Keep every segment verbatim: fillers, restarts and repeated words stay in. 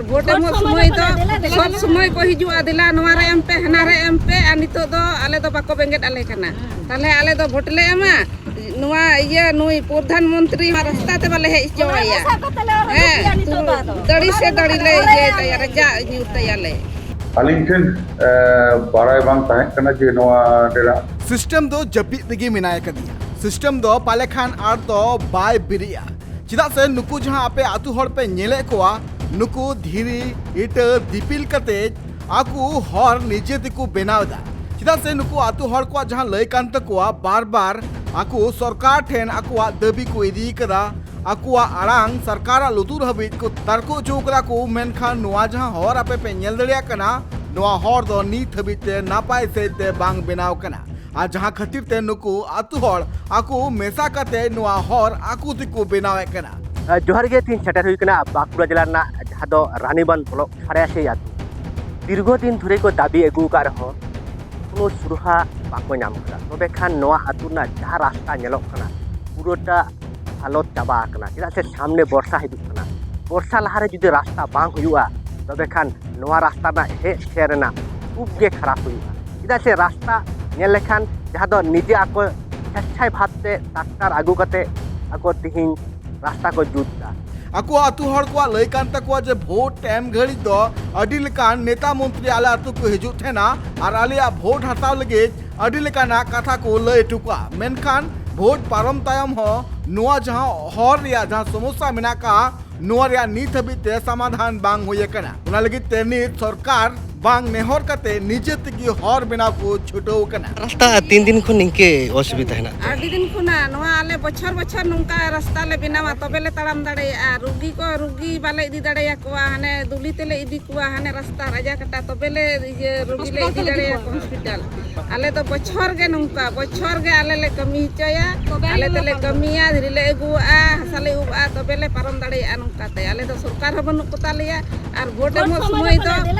ᱵᱷᱳᱴ ᱮᱢᱚᱜ ᱥᱚᱢᱚᱭ ᱫᱚ ᱥᱚᱵ ᱥᱚᱢᱚᱭ ᱠᱚ ᱦᱤᱡᱩᱜᱼᱟ, ᱫᱮᱞᱟ ᱱᱚᱣᱟ ᱨᱮ ᱮᱢ ᱯᱮ, ᱦᱟᱱᱟ ᱨᱮ ᱮᱢ ᱯᱮ, ᱟᱨ ᱱᱤᱛᱚᱜ ᱫᱚ ᱟᱞᱮ ᱫᱚ ᱵᱟᱠᱚ ᱵᱮᱸᱜᱮᱫ ᱟᱞᱮ ᱠᱟᱱᱟ᱾ ᱛᱟᱦᱞᱮ ᱟᱞᱮ ᱫᱚ ᱵᱷᱳᱴ ᱞᱮ ᱮᱢᱟ, ᱱᱚᱣᱟ ᱤᱭᱟᱹ ᱱᱩᱭ ᱯᱨᱚᱫᱷᱟᱱ ᱢᱚᱱᱛᱨᱤ ᱢᱟ ᱨᱟᱥᱛᱟ ᱛᱮ ᱵᱟᱞᱮ ᱦᱮᱡ ᱦᱚᱪᱚ ᱟᱭᱟ᱾ ᱦᱮᱸ, ᱫᱟᱲᱤ ᱥᱮ ᱫᱟᱲᱤ ᱞᱮ ᱤᱭᱟᱹ ᱛᱟᱭᱟ, ᱨᱟᱡᱟ ᱧᱩᱨ ᱛᱟᱭᱟᱞᱮ᱾ ᱟᱹᱞᱤᱧ ᱴᱷᱮᱱ ᱵᱟᱲᱟᱭ ᱵᱟᱝ ᱛᱟᱦᱮᱸ ᱠᱟᱱᱟ ᱡᱮ ᱱᱚᱣᱟ ᱨᱮᱱᱟᱜ ᱥᱤᱥᱴᱮᱢ ᱫᱚ ᱡᱟᱹᱯᱤᱫ ᱨᱮᱜᱮ ᱢᱮᱱᱟᱭ ᱠᱟᱫᱮᱭᱟ᱾ ᱥᱤᱥᱴᱮᱢ ᱫᱚ ᱯᱟᱞᱮ ᱠᱷᱟᱱ ᱟᱨ ᱫᱚ ᱵᱟᱭ ᱵᱮᱨᱮᱜᱼᱟ᱾ ᱪᱮᱫᱟᱜ ᱥᱮ ᱱᱩᱠᱩ ᱡᱟᱦᱟᱸ ᱟᱯᱮ ᱟᱹᱛᱩ ᱦᱚᱲ ᱯᱮ ᱧᱮᱞᱮᱫ ᱠᱚᱣᱟ, ᱱᱩᱠᱩ ᱫᱷᱤᱨᱤ, ᱤᱴᱟᱹ, ᱫᱤᱯᱤᱞ ᱠᱟᱛᱮ ᱟᱠᱚ ᱦᱚᱨ ᱱᱤᱡᱮ ᱛᱮᱠᱚ ᱵᱮᱱᱟᱣ ᱮᱫᱟ᱾ ᱪᱮᱫᱟᱜ ᱥᱮ ᱱᱩᱠᱩ ᱟᱹᱛᱩ ᱦᱚᱲ ᱠᱚᱣᱟᱜ ᱡᱟᱦᱟᱸ ᱞᱟᱹᱭ ᱠᱟᱱ ᱛᱟᱠᱚᱣᱟ, ᱵᱟᱨ ᱵᱟᱨ ᱟᱠᱚ ᱥᱚᱨᱠᱟᱨ ᱴᱷᱮᱱ ᱟᱠᱚᱣᱟᱜ ᱫᱟᱹᱵᱤ ᱠᱚ ᱤᱫᱤ ᱠᱟᱫᱟ, ᱟᱠᱚᱣᱟᱜ ᱟᱲᱟᱝ ᱥᱚᱨᱠᱟᱨᱟᱜ ᱞᱩᱛᱩᱨ ᱦᱟᱹᱵᱤᱡ ᱠᱚ ᱛᱟᱨᱠᱚ ᱦᱚᱪᱚ ᱠᱟᱫᱟ ᱠᱚ, ᱢᱮᱱᱠᱷᱟᱱ ᱱᱚᱣᱟ ᱡᱟᱦᱟᱸ ᱦᱚᱨ ᱟᱯᱮ ᱯᱮ ᱧᱮᱞ ᱫᱟᱲᱮᱭᱟᱜ ᱠᱟᱱᱟ, ᱱᱚᱣᱟ ᱦᱚᱨ ᱫᱚ ᱱᱤᱛ ᱦᱟᱹᱵᱤᱡ ᱛᱮ ᱱᱟᱯᱟᱭ ᱥᱟᱹᱦᱤᱡ ᱛᱮ ᱵᱟᱝ ᱵᱮᱱᱟᱣ ᱠᱟᱱᱟ᱾ ᱟᱨ ᱡᱟᱦᱟᱸ ᱠᱷᱟᱹᱛᱤᱨ ᱛᱮ ᱱᱩᱠᱩ ᱟᱹᱛᱩ ᱦᱚᱲ ᱟᱠᱚ ᱢᱮᱥᱟ ᱠᱟᱛᱮ ᱱᱚᱣᱟ ᱦᱚᱨ ᱟᱠᱚ ᱛᱮᱠᱚ ᱵᱮᱱᱟᱣᱮᱫ ᱠᱟᱱᱟ᱾ ᱡᱚᱦᱟᱨ ᱜᱮ, ᱛᱤᱦᱤᱧ ᱥᱮᱴᱮᱨ ᱦᱩᱭ ᱠᱟᱱᱟ ᱵᱟᱸᱠᱩᱲᱟ ᱡᱮᱞᱟ ᱨᱮᱱᱟᱜ ᱡᱟᱦᱟᱸ ᱫᱚ ᱨᱟᱱᱤᱵᱟᱸᱫᱷ ᱵᱞᱚᱠ ᱥᱟᱲᱮᱭᱟᱥᱤ ᱟᱹᱛᱩ᱾ ᱫᱤᱨᱜᱷᱚ ᱫᱤᱱ ᱫᱷᱚᱨᱮ ᱠᱚ ᱫᱟᱹᱵᱤ ᱟᱹᱜᱩ ᱟᱠᱟᱫ ᱨᱮᱦᱚᱸ ᱠᱳᱱᱳ ᱥᱩᱨᱟᱦᱟ ᱵᱟᱠᱚ ᱧᱟᱢ ᱠᱟᱫᱟ᱾ ᱛᱚᱵᱮ ᱠᱷᱟᱱ ᱱᱚᱣᱟ ᱟᱹᱛᱩ ᱨᱮᱱᱟᱜ ᱡᱟᱦᱟᱸ ᱨᱟᱥᱛᱟ ᱧᱮᱞᱚᱜ ᱠᱟᱱᱟ, ᱯᱩᱨᱟᱹᱴᱟ ᱦᱟᱞᱚᱛ ᱪᱟᱵᱟ ᱟᱠᱟᱱᱟ᱾ ᱪᱮᱫᱟᱜ ᱥᱮ ᱥᱟᱢᱱᱮ ᱵᱚᱨᱥᱟ ᱦᱤᱡᱩᱜ ᱠᱟᱱᱟ, ᱵᱚᱨᱥᱟ ᱞᱟᱦᱟᱨᱮ ᱡᱩᱫᱤ ᱨᱟᱥᱛᱟ ᱵᱟᱝ ᱦᱩᱭᱩᱜᱼᱟ, ᱛᱚᱵᱮ ᱠᱷᱟᱱ ᱱᱚᱣᱟ ᱨᱟᱥᱛᱟ ᱨᱮᱱᱟᱜ ᱦᱮᱡ ᱥᱮᱱ ᱨᱮᱱᱟᱜ ᱠᱷᱩᱵ ᱜᱮ ᱠᱷᱟᱨᱟᱯ ᱦᱩᱭᱩᱜᱼᱟ᱾ ᱪᱮᱫᱟᱜ ᱥᱮ ᱨᱟᱥᱛᱟ ᱧᱮᱞ ᱞᱮᱠᱷᱟᱱ ᱡᱟᱦᱟᱸ ᱫᱚ ᱱᱤᱡᱮ ᱟᱠᱚ ᱥᱮᱪᱪᱷᱟᱭ ᱵᱷᱟᱵᱽ ᱛᱮ ᱴᱨᱟᱠᱴᱟᱨ ᱟᱹᱜᱩ ᱠᱟᱛᱮ ᱟᱠᱚ ᱛᱤᱦᱤᱧ ᱨᱟᱥᱛᱟ ᱠᱚ ᱡᱩᱛ ᱫᱟ᱾ ᱟᱠᱚ ᱟᱹᱛᱩ ᱦᱚᱲ ᱠᱚᱣᱟᱜ ᱞᱟᱹᱭ ᱠᱟᱱ ᱛᱟᱠᱚᱣᱟ ᱡᱮ ᱵᱷᱳᱴ ᱮᱢ ᱜᱷᱟᱹᱲᱤᱡ ᱫᱚ ᱟᱹᱰᱤ ᱞᱮᱠᱟᱱ ᱱᱮᱛᱟ ᱢᱚᱱᱛᱨᱤ ᱟᱞᱮ ᱟᱹᱛᱩ ᱠᱚ ᱦᱤᱡᱩᱜ ᱛᱟᱦᱮᱱᱟ ᱟᱨ ᱟᱞᱮᱭᱟᱜ ᱵᱷᱳᱴ ᱦᱟᱛᱟᱣ ᱞᱟᱹᱜᱤᱫ ᱟᱹᱰᱤ ᱞᱮᱠᱟᱱᱟᱜ ᱠᱟᱛᱷᱟ ᱠᱚ ᱞᱟᱹᱭ ᱦᱚᱴᱚ ᱠᱟᱜᱼᱟ᱾ ᱢᱮᱱᱠᱷᱟᱱ ᱵᱷᱳᱴ ᱯᱟᱨᱚᱢ ᱛᱟᱭᱚᱢ ᱦᱚᱸ ᱱᱚᱣᱟ ᱡᱟᱦᱟᱸ ᱦᱚᱨ ᱨᱮᱭᱟᱜ ᱡᱟᱦᱟᱸ ᱥᱚᱢᱚᱥᱥᱟ ᱢᱮᱱᱟᱜ ᱟᱠᱟᱫᱼᱟ, ᱱᱚᱣᱟ ᱨᱮᱭᱟᱜ ᱱᱤᱛ ᱦᱟᱹᱵᱤᱡ ᱛᱮ ᱥᱚᱢᱟᱫᱷᱟᱱ ᱵᱟᱝ ᱦᱩᱭ ᱟᱠᱟᱱᱟ᱾ ᱚᱱᱟ ᱞᱟᱹᱜᱤᱫ ᱛᱮ ᱱᱤᱛ ᱥᱚᱨᱠᱟᱨ ᱵᱟᱝ ᱱᱮᱦᱚᱨ ᱠᱟᱛᱮ ᱱᱤᱡᱮ ᱛᱮᱜᱮ ᱦᱚᱨ ᱵᱮᱱᱟᱣ ᱠᱚ ᱪᱷᱩᱴᱟᱹᱣ ᱟᱠᱟᱱᱟ᱾ ᱨᱟᱥᱛᱟ ᱛᱤᱱ ᱫᱤᱱ ᱠᱷᱚᱱ ᱱᱤᱝᱠᱟᱹ ᱚᱥᱩᱵᱤᱫᱷᱟ ᱦᱮᱱᱟᱜ ᱛᱮ? ᱟᱹᱰᱤ ᱫᱤᱱ ᱠᱷᱚᱱᱟᱜ ᱱᱚᱣᱟ ᱟᱞᱮ ᱵᱚᱪᱷᱚᱨ ᱵᱚᱪᱷᱚᱨ ᱱᱚᱝᱠᱟ ᱨᱟᱥᱛᱟ ᱞᱮ ᱵᱮᱱᱟᱣᱟ, ᱛᱚᱵᱮ ᱞᱮ ᱛᱟᱲᱟᱢ ᱫᱟᱲᱮᱭᱟᱜᱼᱟ᱾ ᱨᱩᱜᱤ ᱠᱚ, ᱨᱩᱜᱤ ᱵᱟᱞᱮ ᱤᱫᱤ ᱫᱟᱲᱮᱭᱟᱠᱚᱣᱟ, ᱦᱟᱱᱮ ᱫᱩᱞᱤ ᱛᱮᱞᱮ ᱤᱫᱤ ᱠᱚᱣᱟ, ᱦᱟᱱᱮ ᱨᱟᱥᱛᱟ ᱨᱟᱡᱟ ᱠᱟᱴᱟ, ᱛᱚᱵᱮ ᱞᱮ ᱤᱭᱟᱹ ᱨᱩᱜᱤ ᱞᱮ ᱤᱫᱤ ᱫᱟᱲᱮᱭᱟᱠᱚᱣᱟ ᱦᱚᱥᱯᱤᱴᱟᱞ᱾ ᱟᱞᱮ ᱫᱚ ᱵᱚᱪᱷᱚᱨ ᱜᱮ ᱱᱚᱝᱠᱟ, ᱵᱚᱪᱷᱚᱨ ᱜᱮ ᱟᱞᱮ ᱞᱮ ᱠᱟᱹᱢᱤ ᱦᱚᱪᱚᱭᱟ, ᱟᱞᱮ ᱛᱮᱞᱮ ᱠᱟᱹᱢᱤᱭᱟ, ᱫᱷᱤᱨᱤ ᱞᱮ ᱟᱹᱜᱩᱣᱟᱜᱼᱟ, ᱦᱟᱥᱟ ᱞᱮ ᱩᱵᱼᱟ, ᱛᱚᱵᱮ ᱞᱮ ᱯᱟᱨᱚᱢ ᱫᱟᱲᱮᱭᱟᱜᱼᱟ᱾ ᱱᱚᱝᱠᱟᱛᱮ ᱟᱞᱮ ᱫᱚ ᱥᱚᱨᱠᱟᱨ ᱦᱚᱸ ᱵᱟᱹᱱᱩᱜ ᱠᱚ ᱛᱟᱞᱮᱭᱟ᱾ ᱟᱨ ᱵᱷᱳᱴ ᱮᱢᱚᱜ ᱥᱚᱢᱚᱭ ᱫᱚ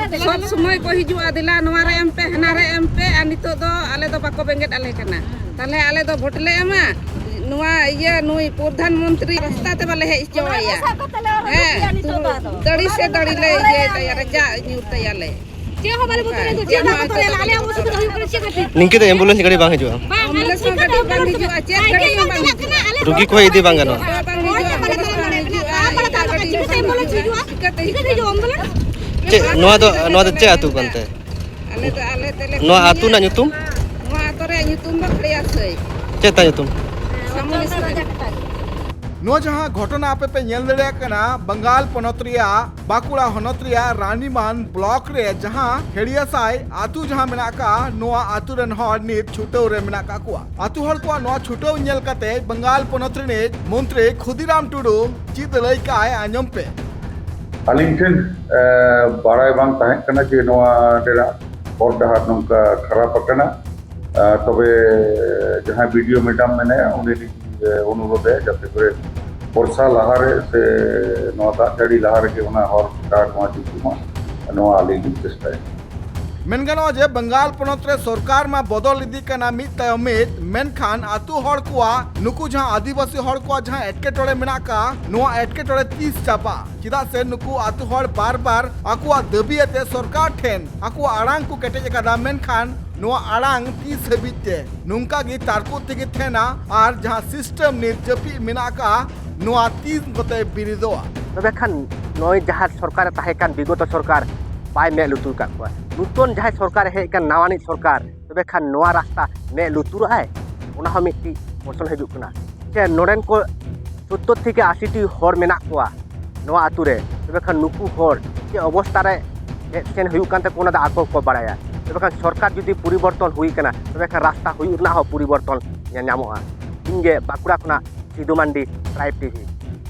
ᱥᱚᱵ ᱥᱚᱢᱚᱭ ᱠᱚ ᱦᱤᱡᱩᱜᱼᱟ, ᱫᱮᱞᱟ ᱱᱚᱣᱟ ᱨᱮ ᱮᱢ ᱯᱮ, ᱦᱟᱱᱟ ᱨᱮ ᱮᱢ ᱯᱮ, ᱟᱨ ᱱᱤᱛᱚᱜ ᱫᱚ ᱟᱞᱮ ᱫᱚ ᱵᱟᱠᱚ ᱵᱮᱸᱜᱮᱫ ᱟᱞᱮ ᱠᱟᱱᱟ᱾ ᱛᱟᱦᱞᱮ ᱟᱞᱮ ᱫᱚ ᱵᱷᱳᱴ ᱞᱮ ᱮᱢᱟ, ᱱᱚᱣᱟ ᱤᱭᱟᱹ ᱱᱩᱭ ᱯᱨᱚᱫᱷᱟᱱ ᱢᱚᱱᱛᱨᱤ ᱨᱟᱥᱛᱟ ᱛᱮ ᱵᱟᱞᱮ ᱦᱮᱡ ᱦᱚᱪᱚ ᱟᱭᱟ᱾ ᱦᱮᱸ, ᱫᱟᱲᱤ ᱥᱮ ᱫᱟᱲᱤ ᱞᱮ ᱤᱭᱟᱹᱭ ᱛᱟᱭᱟ, ᱨᱟᱪᱟ ᱧᱩᱨ ᱛᱟᱭᱟᱞᱮ᱾ ᱪᱮᱫ ᱦᱚᱸ ᱵᱟᱞᱮ ᱵᱚᱛᱚᱨ ᱞᱮᱫᱟ, ᱪᱮᱫ ᱦᱚᱸ ᱵᱟᱞᱮ ᱵᱚᱛᱚᱨ ᱞᱮᱫᱟ, ᱟᱞᱮᱭᱟᱜ ᱚᱥᱩᱵᱤᱫᱷᱟ ᱦᱩᱭᱩᱜ ᱠᱟᱱᱟ ᱪᱮᱫ ᱠᱷᱟᱹᱛᱤᱨ? ᱱᱤᱝᱠᱟᱹ ᱫᱚ ambulance ᱜᱟᱹᱰᱤ ᱵᱟᱝ ᱦᱤᱡᱩᱜᱼᱟ᱾ ᱵᱟᱝ, ambulance ᱦᱚᱸ ᱜᱟᱹᱰᱤ ᱵᱟᱝ ᱦᱤᱡᱩᱜᱼᱟ, ᱪᱮᱫ ᱜᱟᱹᱰᱤ ᱦᱚᱸ ᱵᱟᱝ ᱦᱤᱡᱩᱜᱼᱟ᱾ ᱨᱩᱜᱤ ᱠᱚ ᱤᱫᱤ ᱵᱟᱝ ᱜᱟᱱᱚᱜᱼᱟ᱾ ᱦᱚᱲ ᱵᱟᱝ ᱦᱤᱡᱩᱜᱼᱟ, ambulance ᱵᱟᱝ ᱦᱤᱡᱩᱜᱼᱟ, ᱮᱴᱟᱜ ᱜᱟᱹᱰᱤ ᱦᱤᱡᱩᱜᱼᱟ᱾ ᱪᱤᱠᱟᱹᱛᱮ ᱦᱤᱡᱩᱜᱼᱟ ambulance? ᱪᱮᱫ, ᱱᱚᱣᱟ ᱫᱚ, ᱱᱚᱣᱟ ᱫᱚ ᱪᱮᱫ ᱟᱹᱛᱩ ᱠᱟᱱᱛᱮ? ᱟᱞᱮ ᱫᱚ, ᱟᱞᱮ ᱛᱮᱞᱮ ᱱᱚᱣᱟ ᱟᱹᱛᱩ ᱨᱮᱱᱟᱜ ᱧᱩᱛᱩᱢ? ᱱᱚᱣᱟ ᱟᱹᱛᱩ ᱨᱮᱭᱟᱜ ᱧᱩᱛᱩᱢ ᱫᱚ ᱠᱷᱟᱲᱤᱭᱟ ᱥᱟᱹᱭ᱾ ᱪᱮᱫ ᱛᱟᱭ ᱧᱩᱛᱩᱢ? ᱥᱟᱢᱚᱱᱮᱥᱣᱚᱨᱤ᱾ ᱱᱚᱣᱟ ᱡᱟᱦᱟᱸ ᱜᱷᱚᱴᱚᱱᱟ ᱟᱯᱮ ᱯᱮ ᱧᱮᱞ ᱫᱟᱲᱮᱭᱟᱜ ᱠᱟᱱᱟ, ᱵᱟᱝᱜᱟᱞ ᱯᱚᱱᱚᱛ ᱨᱮᱭᱟᱜ ᱵᱟᱸᱠᱩᱲᱟ ᱦᱚᱱᱚᱛ ᱨᱮᱭᱟᱜ ᱨᱟᱱᱤᱢᱟᱱ block ᱨᱮ ᱡᱟᱦᱟᱸ ᱠᱷᱮᱲᱤᱭᱟᱥᱟᱭ ᱟᱹᱛᱩ ᱡᱟᱦᱟᱸ ᱢᱮᱱᱟᱜ ᱟᱠᱟᱫᱼᱟ, ᱱᱚᱣᱟ ᱟᱹᱛᱩ ᱨᱮᱱ ᱦᱚᱲ ᱱᱤᱛ ᱪᱷᱩᱴᱟᱹᱣ ᱨᱮ ᱢᱮᱱᱟᱜ ᱟᱠᱟᱫ ᱠᱚᱣᱟ᱾ ᱟᱹᱛᱩ ᱦᱚᱲ ᱠᱚᱣᱟᱜ ᱱᱚᱣᱟ ᱪᱷᱩᱴᱟᱹᱣ ᱧᱮᱞ ᱠᱟᱛᱮ ᱵᱟᱝᱜᱟᱞ ᱯᱚᱱᱚᱛ ᱨᱤᱱᱤᱡ ᱢᱚᱱᱛᱨᱤ ᱠᱷᱩᱫᱤᱨᱟᱢ ᱴᱩᱰᱩ ᱪᱮᱫ ᱞᱟᱹᱭ ᱠᱟᱜᱼᱟᱭ, ᱟᱸᱡᱚᱢ ᱯᱮ᱾ ᱟᱹᱞᱤᱧ ᱴᱷᱮᱱ, ᱮ, ᱵᱟᱲᱟᱭ ᱵᱟᱝ ᱛᱟᱦᱮᱸ ᱠᱟᱱᱟ ᱡᱮ ᱱᱚᱣᱟ ᱨᱮᱱᱟᱜ ᱦᱚᱨ ᱰᱟᱦᱟᱨ ᱱᱚᱝᱠᱟ ᱠᱷᱟᱨᱟᱯ ᱟᱠᱟᱱᱟ᱾ ᱮ, ᱛᱚᱵᱮ ᱡᱟᱦᱟᱸᱭ BDO madam ᱢᱮᱱᱟᱭᱟ, ᱩᱱᱤ ᱞᱤᱧ, ᱮ, ᱚᱱᱩᱨᱳᱫᱷ ᱮᱫᱟ ᱡᱟᱛᱮ ᱠᱚᱨᱮ ᱵᱚᱨᱥᱟ ᱞᱟᱦᱟᱨᱮ ᱥᱮ ᱱᱚᱣᱟ ᱫᱟᱜ ᱡᱟᱹᱲᱤ ᱞᱟᱦᱟ ᱨᱮᱜᱮ ᱚᱱᱟ ᱦᱚᱨ ᱰᱟᱦᱟᱨ ᱱᱚᱣᱟ ᱡᱩᱛᱩᱜ ᱢᱟ, ᱱᱚᱣᱟ ᱟᱹᱞᱤᱧ ᱞᱤᱧ ᱪᱮᱥᱴᱟᱭᱟ᱾ ᱢᱮᱱ ᱜᱟᱱᱚᱜᱼᱟ ᱡᱮ ᱵᱟᱝᱜᱟᱞ ᱯᱚᱱᱚᱛ ᱨᱮ ᱥᱚᱨᱠᱟᱨ ᱢᱟ ᱵᱚᱫᱚᱞ ᱤᱫᱤᱜ ᱠᱟᱱᱟ ᱢᱤᱫ ᱛᱟᱭᱚᱢ ᱢᱤᱫ, ᱢᱮᱱᱠᱷᱟᱱ ᱟᱹᱛᱩ ᱦᱚᱲ ᱠᱚᱣᱟᱜ, ᱱᱩᱠᱩ ᱡᱟᱦᱟᱸ ᱟᱹᱫᱤᱵᱟᱹᱥᱤ ᱦᱚᱲ ᱠᱚᱣᱟᱜ ᱡᱟᱦᱟᱸ ᱮᱴᱠᱮᱴᱚᱬᱮ ᱢᱮᱱᱟᱜ ᱟᱠᱟᱫ, ᱱᱚᱣᱟ ᱮᱴᱠᱮᱴᱚᱬᱮ ᱛᱤᱥ ᱪᱟᱵᱟᱜᱼᱟ? ᱪᱮᱫᱟᱜ ᱥᱮ ᱱᱩᱠᱩ ᱟᱹᱛᱩ ᱦᱚᱲ ᱵᱟᱨ ᱵᱟᱨ ᱟᱠᱚᱣᱟᱜ ᱫᱟᱹᱵᱤ ᱟᱛᱮ ᱥᱚᱨᱠᱟᱨ ᱴᱷᱮᱱ ᱟᱠᱚᱣᱟᱜ ᱟᱲᱟᱝ ᱠᱚ ᱠᱮᱴᱮᱡ ᱟᱠᱟᱫᱟ, ᱢᱮᱱᱠᱷᱟᱱ ᱱᱚᱣᱟ ᱟᱲᱟᱝ ᱛᱤᱥ ᱦᱟᱹᱵᱤᱡ ᱛᱮ ᱱᱚᱝᱠᱟ ᱜᱮ ᱛᱟᱨᱠᱚ ᱛᱮᱜᱮ ᱛᱟᱦᱮᱱᱟ ᱟᱨ ᱡᱟᱦᱟᱸ system ᱱᱤᱛ ᱡᱟᱹᱯᱤᱫ ᱢᱮᱱᱟᱜ ᱟᱠᱟᱫᱼᱟ, ᱱᱚᱣᱟ ᱛᱤᱥ ᱠᱚᱛᱮ ᱵᱤᱨᱤᱫᱚᱜᱼᱟ? ᱛᱚᱵᱮ ᱠᱷᱟᱱ ᱱᱚᱜᱼᱚᱭ ᱡᱟᱦᱟᱸ ᱥᱚᱨᱠᱟᱨᱮ ᱛᱟᱦᱮᱸ ᱠᱟᱱ ᱵᱤᱜᱚᱛᱚ ᱥᱚᱨᱠᱟᱨ ᱵᱟᱭ ᱢᱮᱫ ᱞᱩᱛᱩᱨ ᱠᱟᱜ ᱠᱚᱣᱟ᱾ ᱱᱩᱛᱚᱱ ᱡᱟᱦᱟᱸᱭ ᱥᱚᱨᱠᱟᱨᱮ ᱦᱮᱡ ᱠᱟᱱ, ᱱᱟᱣᱟᱱᱤᱡ ᱥᱚᱨᱠᱟᱨ, ᱛᱚᱵᱮ ᱠᱷᱟᱱ ᱱᱚᱣᱟ ᱨᱟᱥᱛᱟ ᱢᱮᱫ ᱞᱩᱛᱩᱨᱟᱜᱼᱟᱭ? ᱚᱱᱟ ᱦᱚᱸ ᱢᱤᱫᱴᱤᱡ ᱯᱨᱚᱥᱱᱚ ᱦᱤᱡᱩᱜ ᱠᱟᱱᱟ᱾ ᱥᱮ ᱱᱚᱰᱮᱱ ᱠᱚ ᱥᱚᱛᱛᱚᱨ ᱛᱷᱮᱠᱮ ᱟᱥᱤ ᱴᱤ ᱦᱚᱲ ᱢᱮᱱᱟᱜ ᱠᱚᱣᱟ ᱱᱚᱣᱟ ᱟᱛᱳ ᱨᱮ, ᱛᱚᱵᱮ ᱠᱷᱟᱱ ᱱᱩᱠᱩ ᱦᱚᱲ ᱪᱮᱫ ᱚᱵᱚᱥᱛᱟ ᱨᱮ ᱦᱮᱡ ᱥᱮᱱ ᱦᱩᱭᱩᱜ ᱠᱟᱱ ᱛᱟᱠᱚ, ᱚᱱᱟ ᱫᱚ ᱟᱠᱚ ᱠᱚ ᱵᱟᱲᱟᱭᱟ᱾ ᱛᱚᱵᱮ ᱠᱷᱟᱱ ᱥᱚᱨᱠᱟᱨ ᱡᱩᱫᱤ ᱯᱚᱨᱤᱵᱚᱨᱛᱚᱱ ᱦᱩᱭ ᱠᱟᱱᱟ, ᱛᱚᱵᱮ ᱠᱷᱟᱱ ᱨᱟᱥᱛᱟ ᱦᱩᱭᱩᱜ ᱨᱮᱱᱟᱜ ᱦᱚᱸ ᱯᱚᱨᱤᱵᱚᱨᱛᱚᱱ ᱧᱮᱞ ᱧᱟᱢᱚᱜᱼᱟ᱾ ᱤᱧ ᱜᱮ ᱵᱟᱸᱠᱩᱲᱟ ᱠᱷᱚᱱᱟᱜ ᱥᱤᱫᱩ ᱢᱟᱱᱰᱤ, Tribe TV᱾